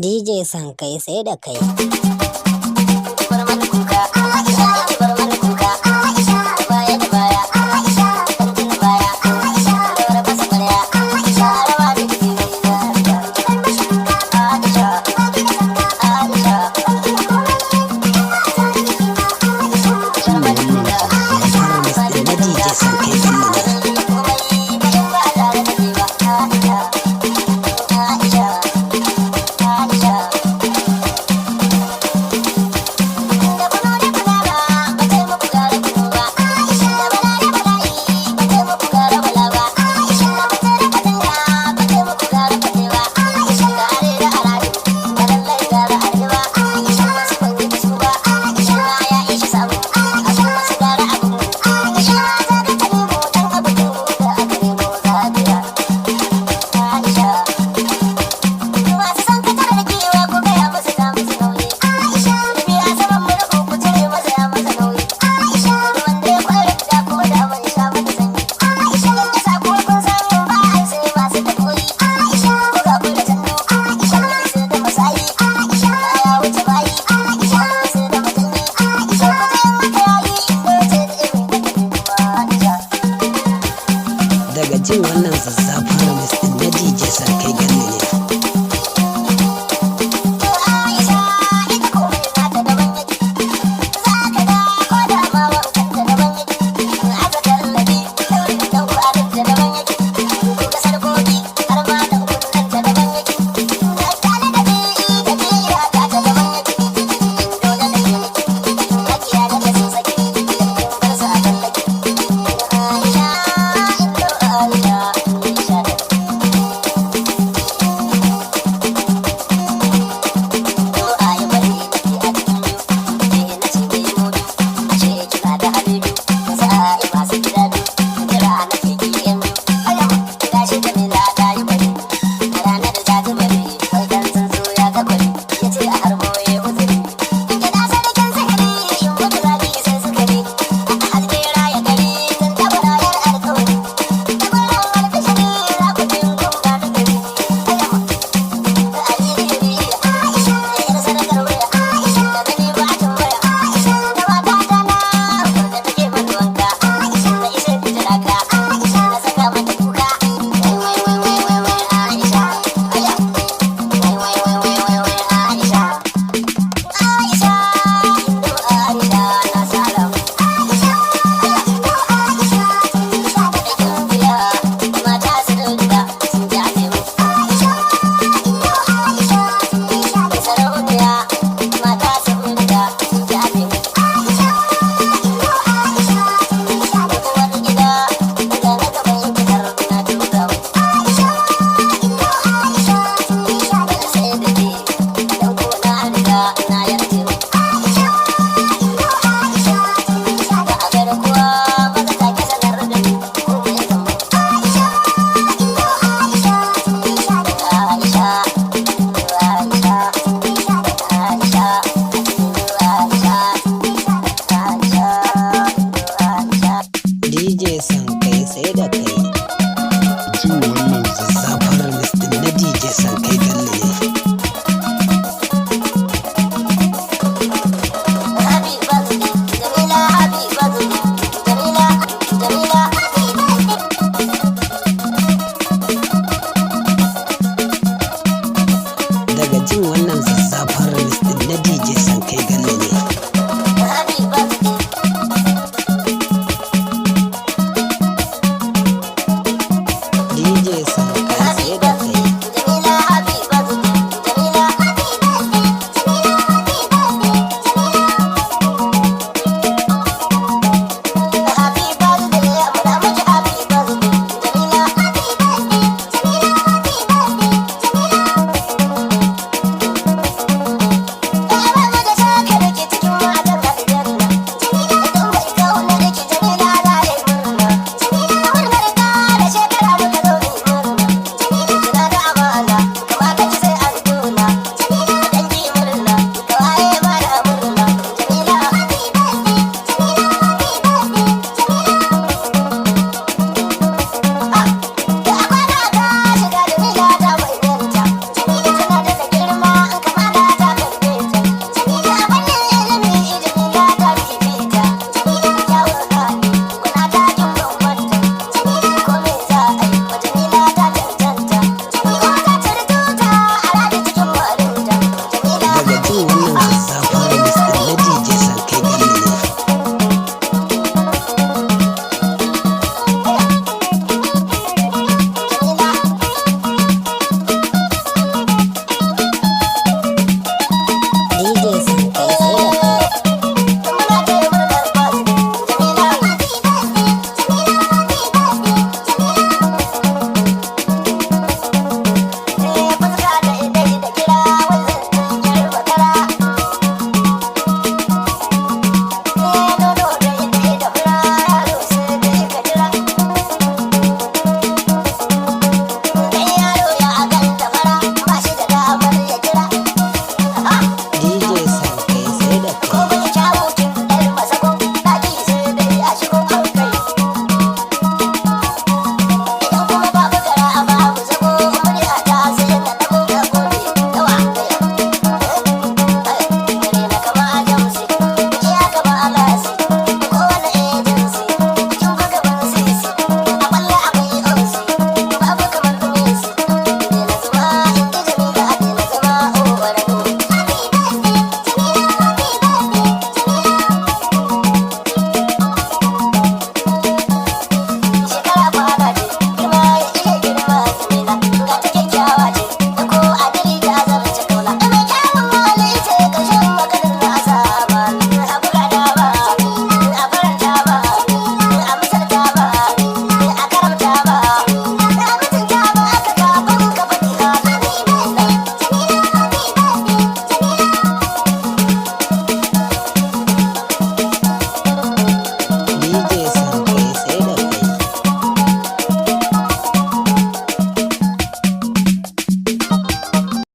DJ Sankai sai da kai. Bar mana kuka Aisha, ki bar mana kuka Aisha, baya da baya Aisha, dan tuna baya Aisha, daura fasa kwarya Aisha, rawa da jini na ki bar mashi kuka Aisha, Aisha, Jin wannan zazzafan remix ɗin na DJ Sankai Bello ne. Komai bayan ba tare da ke ba Aisha, Aisha, Aisha. Da kuno da kudaba ba ce muku gara kuno ba Aisha, da bala da bala'i ba ce muku gara bala ba Aisha, da fate da fatanga ba ce muku gara fate ba Aisha, da are da aradu da lallai gara arewa Aisha, wasu ban yi da su ba Aisha, ya ishi samu Aisha, wasu gara abu Aisha, za ka tare mu dan abu da aka nemo zabiya Aisha. Masu son ka tare da kewa ko gaya musu ta musu nauyi Aisha, biya saman murhu ku cire masa ya masa nauyi Aisha, ruwan da ya kware da ko da ban sha mata sanyi Aisha, yan kasa ko kun san ba ai sai masu takoyi Aisha, ko ga ku da tandu Aisha, su da masayi Aisha, ya wuce bayi Aisha, su da majanyi Aisha, ku je maka yayi indo ce da irin da Aisha. Daga jin wannan zazzafan remix ɗin na DJ Sankai Bello ne. Aisha, ita komai nata daban yake, za ka ga ko da ma wankanta daban yake, aka tallafi daurin dan kwalinta daban yake, kuka sarkoki har ma dan kunnanta daban yake, ta ladabi da biyayya ta ta daban yake, dole da ke nake, makiya da ta sun sake, idan kin bar su a tallake. Aisha, indo Aisha, Aisha. Ko a yi bari nake a cikin biyu, eh na ce mai mudu, ashe kina da hali biyu, wasu a yi masu gida biyu, jira nake ki yan biyu. Ayama, gashi Jamila ta yi bari, a ranar da ta bari, wai dan tsuntsu ya ga kwari, ya ce a harbo ya uzuri. Gida sarkin sihiri, in mutu zaki sai sukari, a haske raya gari, zan taɓa rayar alkawari. Da gwaran alfishiri, za ku jin kun ba ni gari. Ayama. Aisha, yar sadakar waya Aisha, da gani ba tambaya Aisha, da mata tana wanda take mana wanka Aisha, na ishe fitiraka Aisha, na saka mata kuka wai wai wai wai wai wai Aisha, aya wai wai wai wai wai wai Aisha, Aisha, indo Aisha na salam Aisha, aya indo Aisha, Aisha da biya mata sun riga sun jaje mu Aisha, indo Aisha, Aisha da sarauniya mata sun riga sun jaje mu Aisha, indo Aisha, Aisha da uwar gida ga na gaban fitar na duka mu Aisha, indo Aisha, Aisha da sai da ke dan ko na riga na yarje mu Aisha, indo Aisha, Aisha da a garkuwa maza take sanar da ni komai zan Aisha, indo Aisha, Aisha da Aisha, indo Aisha, Aisha da Aisha, indo Aisha, Aisha, indo Aisha. DJ Sankai sai da kai. Jin wannan zazzafan remix ɗin na DJ Sankai Bello ne. Happy birthday, Jamila, happy birthday, Jamila, Jamila, happy birthday. Daga jin wannan zazzafan remix ɗin na DJ